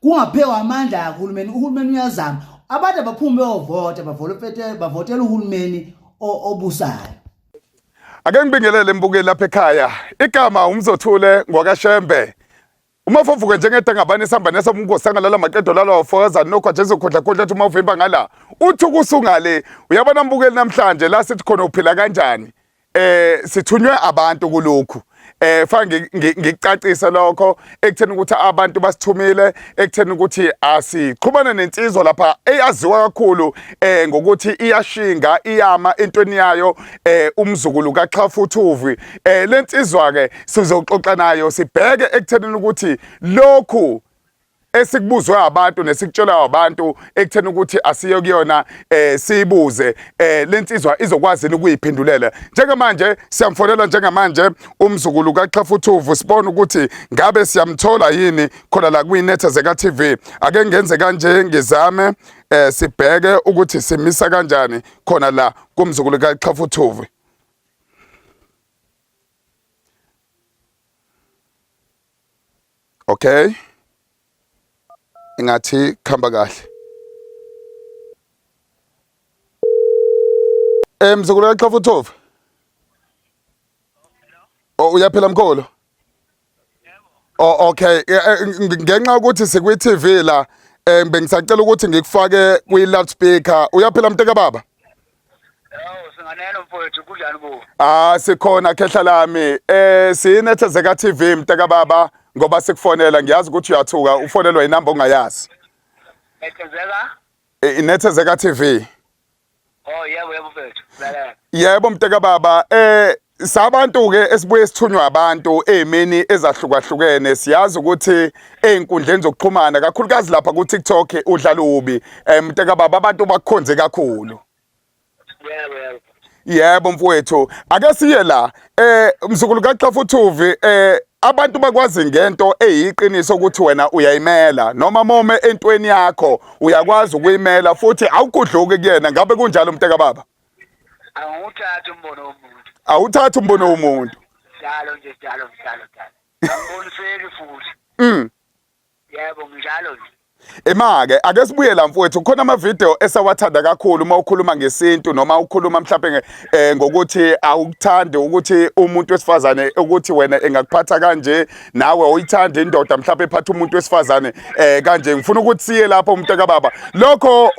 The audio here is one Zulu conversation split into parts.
Kungaphekwa amandla kahulumeni, uhulumeni uyazama. Abantu abaphume beyovota, bavotele bavotela uhulumeni obusayo. Ake ngibingelele mbukeli lapha ekhaya. Igama uMzothule ngwakaShembe. Umafovuke njengedangabane sihamba nesa umngosi angalala maqedo lalo wafokazana nokho nje ezokhudla khudla athi uma uvimba ngala uthi ukusungale uyabona mbukeli namhlanje la sithi khona uphila kanjani eh sithunywe abantu kulokhu eh fa ngikucacise lokho ekutheni ukuthi abantu basithumile ekutheni ukuthi asiqhubane nensizwa lapha eyaziwa kakhulu eh ngokuthi iyashinga iyama entweni yayo eh umzukulu kaXhafuthuvi eh lensizwa ke sizoxoxa nayo sibheke ekutheni ukuthi lokhu esikubuzwe abantu nesikutshelwa abantu ekutheni ukuthi asiye kuyona eh siyibuze eh lensizwa izokwazi ukuyiphendulela njengamanje siyamfonela njengamanje umzukulu kaXhafuthuvu sibona ukuthi ngabe siyamthola yini khona la kwiNetha zeka TV ake ngenze kanje ngizame eh sibheke ukuthi simisa kanjani khona la kumzukulu kaXhafuthuvu. Okay, ingathi khamba kahle. Eh mzukulu kaXhafuthuvu. Oh uyaphila mkhulu? Oh okay, eh, eh, ngenxa yokuthi sikwi TV la eh bengisacela ukuthi ngikufake kwi loudspeaker. Uyaphila mnteka baba? Yebo, singaneno mfowethu kunjani bo? Ah sikhona khehla lami. Eh siyinethezeka TV mntaka baba ngoba sikufonela ngiyazi ukuthi uyathuka ufonelwa inamba ongayazi. Nethezeka? Eh, Inethezeka TV. Oh yebo yebo mfowethu. Lalela. Yebo mntaka baba eh sabantu ke esibuye sithunywa abantu ezimeni ezahlukahlukene siyazi ukuthi einkundleni zokuxhumana kakhulukazi lapha ku TikTok udlala ubi eh mntaka baba abantu bakukhonze kakhulu. Yebo yebo. Yebo mfowethu, ake siye la. Eh mzukulu kaXhafuthuvi eh abantu bakwazi ngento eyiqiniso ukuthi wena uyayimela noma mome entweni yakho uyakwazi ukuyimela futhi awugudluki kuyena ngabe kunjalo mnteka baba? Angiwuthathi umbono womuntu. Awuthathi umbono womuntu. Njalo nje njalo njalo njalo. Angiboniseki futhi. Yebo nginjalo nje. Ema-ke ake sibuye la mfowethu khona ama-video esawathanda kakhulu uma ukhuluma ngesintu noma ukhuluma mhlawumbe eh, ngokuthi awukuthandi ukuthi umuntu wesifazane ukuthi wena engakuphatha kanje nawe uyithanda indoda mhlawumbe ephatha umuntu wesifazane eh kanje ngifuna ukuthi siye lapho umuntu kababa lokho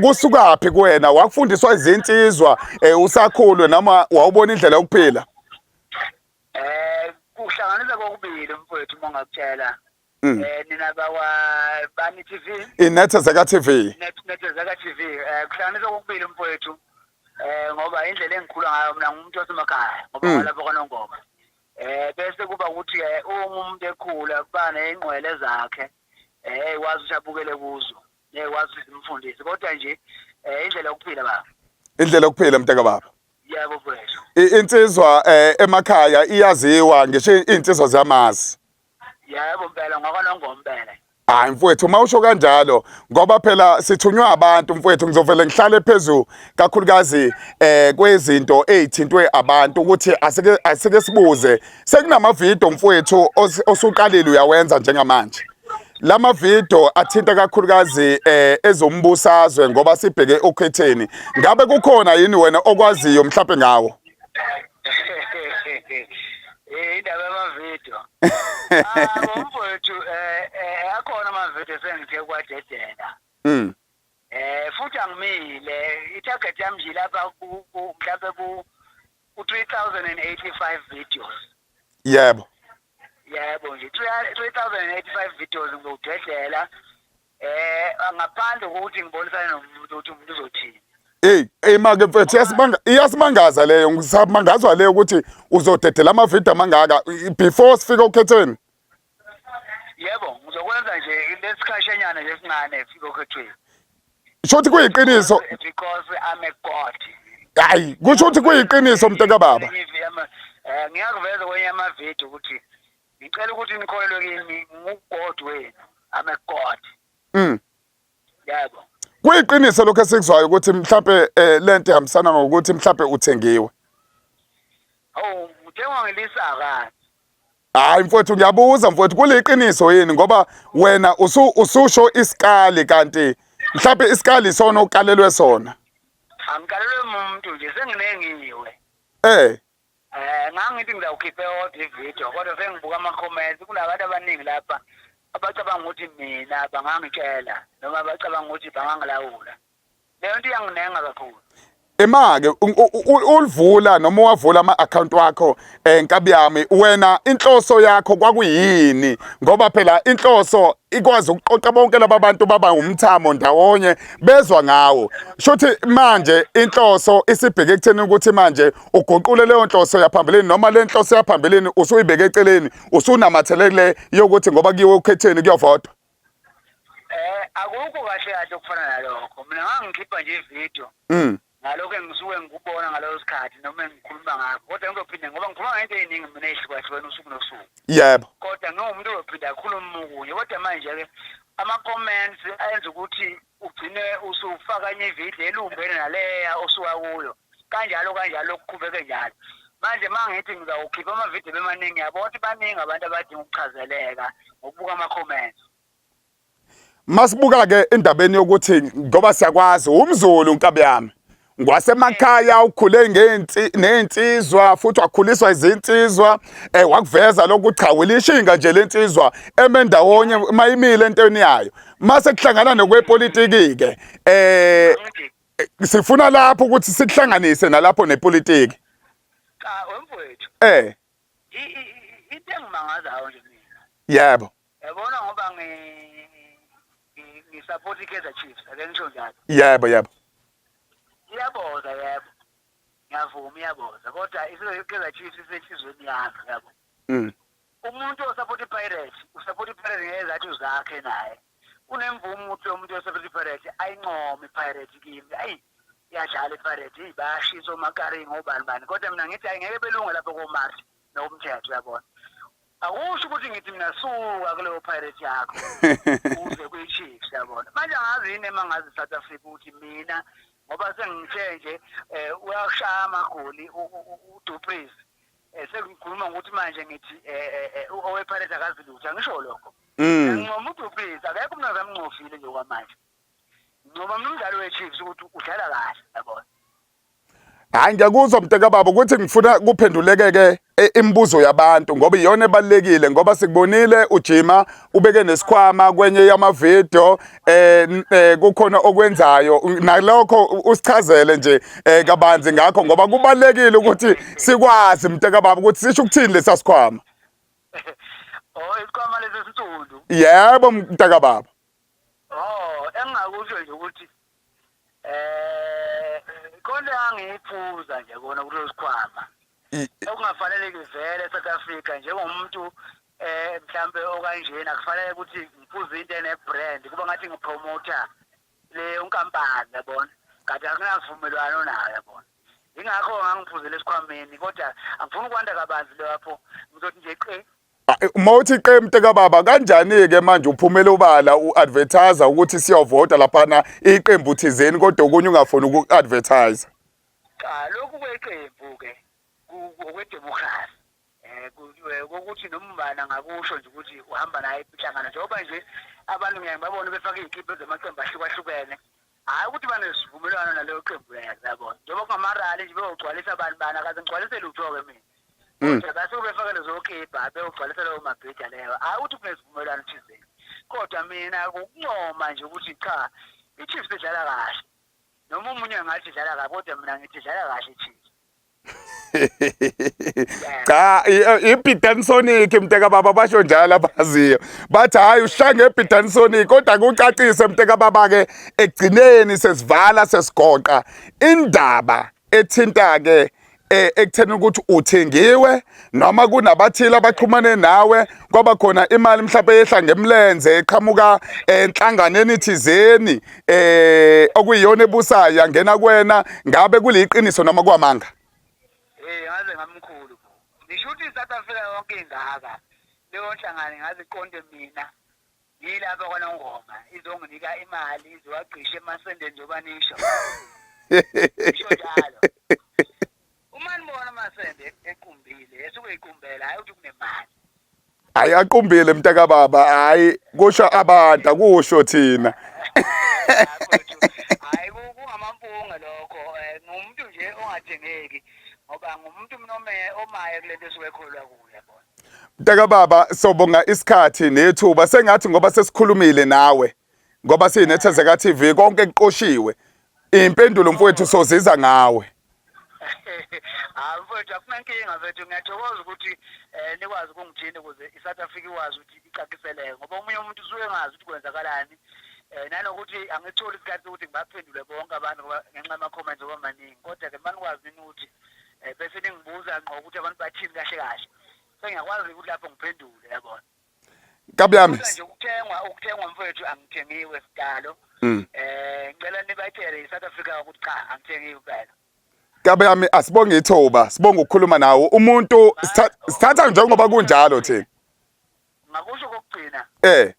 kusukaphi kuwena wakufundiswa izinsizwa eh, usakhulu noma wawubona indlela yokuphila Eh kuhlanganisa kokubili mfowethu uma ngakutshela. Eh nina bakwa bani TV? Inethe zeka TV. Nethe zeka TV. Eh kuhlanganisa kokubili mfowethu. Eh ngoba indlela engikhula ngayo mina ngumuntu wasemakhaya ngoba lapha kwaNongoma. Eh bese kuba ukuthi ke uma umuntu ekhula kuba nezingqwele zakhe eh ekwazi ukuthi abukele kuzo. Ekwazi ukuthi zimfundise kodwa nje eh indlela yokuphila baba. Indlela yokuphila mntaka baba. Yebo mfowethu. Insizwa eh emakhaya iyaziwa ngisho insizwa ziyamazi. Yebo mpela ngokwanongompela. Hayi mfowethu uma usho kanjalo ngoba phela sithunywa abantu mfowethu ngizovele ngihlale phezulu kakhulukazi eh kwezinto ezithintwe abantu ukuthi asike asike sibuze sekunama video mfowethu osuqalile uyawenza njengamanje. Lama video athinta kakhulukazi eh ezombusazwe ngoba sibheke okhetheni. Ngabe kukhona yini wena okwaziyo mhlawumbe ngawo? Eh indaba yamavidiyo. Ah mfowethu eh, eh akhona amavidiyo sengithe kwadedela. Eh futhi angimile i-target yami nje lapha mhlambe ku 3085 videos. Yebo. Yebo nje 3085 videos ngizowudedela eh ngaphandle kokuthi ngibonisane nomuntu ukuthi umuntu uzothini. Hey, hey make mfethu iyasimanga iyasimangaza leyo ngisamangazwa leyo ukuthi uzodedela amavidiyo amangaka before sifike okhethweni. Yebo, ngizokwenza nje lesikhashanyana nje esincane fike okhethweni. Sho ukuthi kuyiqiniso. Because I'm a god. Hayi, kusho ukuthi kuyiqiniso mntaka baba. Eh ngiyakuveza kwenye amavidiyo ukuthi ngicela ukuthi nikholelwe kimi ngugod wenu. I'm a god. Yebo. Kuyiqiniso lokho esikuzwayo ukuthi mhlambe eh, lento ihambisana ngokuthi mhlambe uthengiwe. Awu, uthengwa ngelisaka. Hayi mfowethu ngiyabuza mfowethu kuliqiniso yini ngoba wena usu ususho isikali kanti mhlawumbe isikali isona okalelwe sona. Angikalelwe umuntu nje senginengiwe. Eh. Eh ngangithi ngizawukhipha eyodwa ivideo kodwa sengibuka ama-comments kunabantu abaningi lapha abacabanga ukuthi mina bangangitshela noma abacabanga ukuthi bangangilawula. Leyo nto iyanginenga kakhulu. Ema-ke ulivula noma uwavula ama-akhawunti wakho um nkabi yami wena inhloso yakho kwakuyini ngoba phela inhloso ikwazi ukuqoqa bonke laba bantu baba umthamo ndawonye bezwa ngawo shuthi manje inhloso isibheke ekutheni ukuthi manje uguqule leyo nhloso yaphambilini noma le nhloso yaphambilini usuyibeke eceleni usunamathele kule yokuthi ngoba kuyiwe ukhetheni kuyovotwa Eh akukho kahle kahle okufana nalokho. Mina ngangikhipha nje ivideo. Ngalokho engisuke ngikubona ngaleso sikhathi noma engikhuluma ngakho. Kodwa ngizophinde ngoba ngikhuluma ngento eziningi mina ezihlukahlukene usuku nosuku. Yebo. Kodwa ngiwumuntu ozophinde akhulume okunye. Kodwa manje ke ama-comments ayenza ukuthi ugcine usufaka enye ivideo elumbene naleya osuka kuyo. Kanjalo kanjalo kuqhubeke njalo. Manje uma ngithi ngizawukhipha amavidiyo bemaningi yabo ukuthi baningi abantu abadinga ukuchazeleka ngokubuka ama-comments. Masibuka ke endabeni yokuthi ngoba siyakwazi umZulu nkabi yami ngwasemakhaya ukhule ngensi nezinsizwa futhi wakhuliswa izinsizwa eh wakuveza lokhu cha wilishinga nje lensizwa eme ndawonye mayimile entweni yayo mase kuhlangana nokwepolitiki ke eh sifuna lapho ukuthi sikuhlanganise nalapho nepolitiki cha wemfowethu eh into engimangazayo nje mina yebo yabona ngoba ngisupport i-Kaizer Chiefs ake ngisho njalo yebo yebo iyaboza yebo ngiyavuma iyaboza kodwa i-Kaizer Chiefs isenhlizweni yami yabo Umuntu osapota iPirates usapota iPirates ngezathu zakhe naye. Kunemvume ukuthi umuntu osapota iPirates ayincome iPirates kimi. Ayi iyadlala iPirates, eyi bayashisa omakaringi obani bani. Kodwa mina ngithi ayi ngeke belunge lapho koMarch noMthetho uyabona. Akusho ukuthi ngithi mina suka kuleyo Pirates yakho uze kwi-Chiefs yabona. Manje angazi yini emangazi South Africa ukuthi mina ngoba sengithe nje um uyakushaya amagoli uDu Preez Eh, sengikhuluma ngokuthi manje ngithi eh, eh, eh, owePirates akazi lutho angisho lokho ngincoma uDu Preez akekho umuntu azamncofile nje kwamanje ngincoma mina umdlalo weChiefs ukuthi udlala kahle yabona Hayi ngiyakuzwa mntakababa ukuthi ngifuna kuphenduleke ke imibuzo yabantu ngoba iyona ebalekile ngoba sikubonile ujima ubeke nesikhwama kwenye yamavideo eh, eh kukhona okwenzayo nalokho usichazele nje eh kabanzi ngakho ngoba kubalekile ukuthi sikwazi mntaka baba ukuthi sisho ukuthini lesa sikhwama. Oh isikhwama lesi esinsundu. Yebo mntaka baba. Oh engingakusho nje ukuthi eh khona angiyiphuza nje kona kulo sikhwama. Okungafanele ngivele eSouth Africa njengomuntu eh mhlambe okanjena kufanele ukuthi ngiphuze into ene brand kuba ngathi ngipromoter leyo nkampani yabona kanti akunavumelwano nayo yabona ingakho ngangiphuzele esikhwameni kodwa angifuni ukwanda kabanzi lapho ngizothi nje qe Uma uthi qe mntakababa kanjani-ke manje uphumele ubala u-advertise ukuthi siyovota laphana iqembu thizeni kodwa okunye ungafuni uku-advertise Cha lokhu kweqembu ke okwedemokhrasi eh kokuthi noma ubani angakusho nje ukuthi uhamba naye inhlangano njengoba nje abantu ngiyaye ngibabone befaka iy'kibha zamaqembu ahlukahlukene hhayi ukuthi banesivumelwano naleyo qembu leyo yabona njengoba kungamarali nje beyogcwalisa abantu bani akaze ngigcwalise lutho-ke mina kodwa basuke befake lezo kibha beyogcwalisa leyo mabhida leyo hhayi ukuthi kunesivumelwano thizeni kodwa mina kukuncoma nje ukuthi cha i-Chiefs idlala kahle noma omunye angathi idlala kabi kodwa mina ngithi idlala kahle i-Chiefs Cha iBidansonic mnteka baba basho njalo abaziyo bathi hayi ushaya ngeBidansonic kodwa kucacise mnteka baba ke ekugcineni sesivala sesigoqa indaba ethinta ke eh, ekutheni ukuthi uthengiwe noma kunabathile abaxhumane nawe kwaba khona imali mhlawumbe yehla ngemlenze eqhamuka enhlanganweni thizeni eh okuyiyona ebusayo yangena kuwena ngabe kuliqiniso noma kwamanga Eh ngaze ngamkhulu ngisho ukuthi iSouth Africa yonke ingaka leyo nhlangano ngaze iqonde mina ngilapha kwaNongoma izonginika imali izowagqisha emasendeni njengoba nisho nisho njalo uma nibona amasende equmbile esuke iqumbela hayi ukuthi kunemali. Hayi aqumbile mntakababa, hayi kusho abantu akusho thina. Hayi kungamampunge lokho, eh, ngumuntu nje ongathengeki ngoba ngumuntu mina omaye kulento esuke ekholwa kuyo yabona. Mntakababa sobonga isikhathi nethuba sengathi ngoba sesikhulumile nawe ngoba siyinethezeka TV konke kuqoshiwe. Impendulo mfowethu soziza ngawe. Hayi mfowethu akunankinga mfethu ngiyathokoza ukuthi um nikwazi ukungithinta ukuze i-South Africa ikwazi ukuthi icaciseleke ngoba omunye umuntu usuke engazi ukuthi kwenzakalani um nanokuthi angitholi isikhathi sokuthi ngibaphendule bonke abantu ngoba ngenxa yama-comments oba maningi kodwa-ke uma nikwazi nini ukuthi um bese ningibuza ngqo ukuthi abantu bathini kahle kahle sengiyakwazi ukuthi lapho ngiphendule yabona. Nkabi yami. Nje ukuthengwa ukuthengwa mfowethu angithengiwe sidalo. Mm. Eh ngicela nibatshele iSouth Africa ukuthi cha angithengiwe impela. Nkabi yami asibonge ithuba, sibonge ukukhuluma nawe. Umuntu sithatha njengoba kunjalo thina. Ngakusho kokugcina. Eh.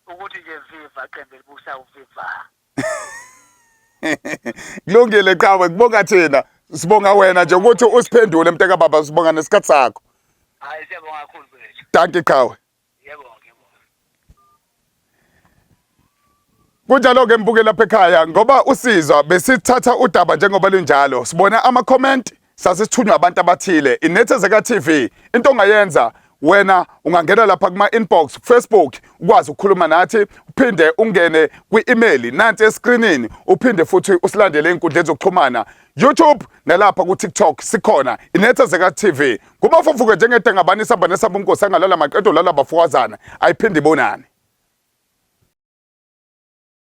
Ukuthi nje viva qembu elibusa uviva. Kulungile qhawe kubonga thina. Sibonga wena nje ukuthi usiphendule mntaka baba sibonga nesikhathi sakho. Hayi siyabonga kakhulu mfethu. Dankie qhawe. Yebo yebo. Kunjalo ke mbuke lapha ekhaya ngoba usizwa besithatha udaba njengoba lunjalo sibona ama comment sasithunywa abantu abathile inethezeka TV into ongayenza wena ungangena lapha kuma inbox Facebook ukwazi ukukhuluma nathi uphinde ungene kwi-email nansi escreenini uphinde futhi usilandele ey'nkundleni zokuxhumana YouTube nalapha ku-TikTok sikhona inethezeka TV kumafufuke njengedengabani isamba nesamba unkosi angalala maqedo lala bafowazana ayiphinde ibonane.